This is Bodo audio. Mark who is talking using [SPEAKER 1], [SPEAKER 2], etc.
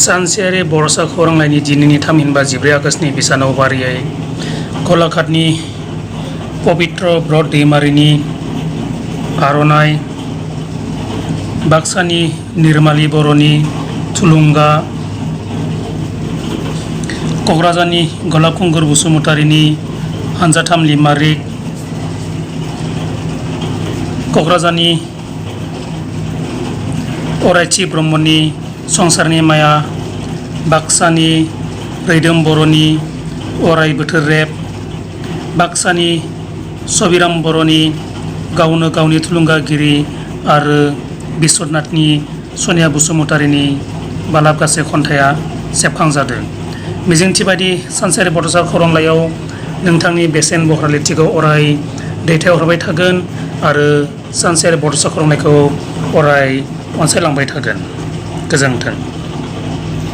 [SPEAKER 1] सानसेयारि बर'सा खौरांलाइनि दिनैनि थामहिनबा 14 आगस्तनि बिसानाव बारियै गलाघाटनि पबित्र ब्रत दैमारिनि आर'नाइ, बाक्सानि निर्माली बर'नि थुलुंगा, क'क्राझारनि गलाबखुंगुर बसुमतारिनि हानजाथाम लिमारिक, क'क्राझारनि अरायथि ब्रह्मनि संसारनि माया, बाक्सानि रैदोम बर'नि अराय बोथोर रेप, बाक्सानि सबिराम बर'नि गावनो गावनि थुलुंगागिरि आरो बिश्वनाथनि सनिया बसुमतारिनि बालाबगासे खन्थाइया सेबखांजादों। मिजिंथिबादि सानसेयारि बड'सा खौरांलाइयाव नोंथांनि बेसेन बह्रा लिरथिखौ अराय दैथायहरबाय थागोन आरो सानसेयारि बड'सा खौरांलाइखौ अराय अनसायलांबाय थागोन। गोजोन्थों।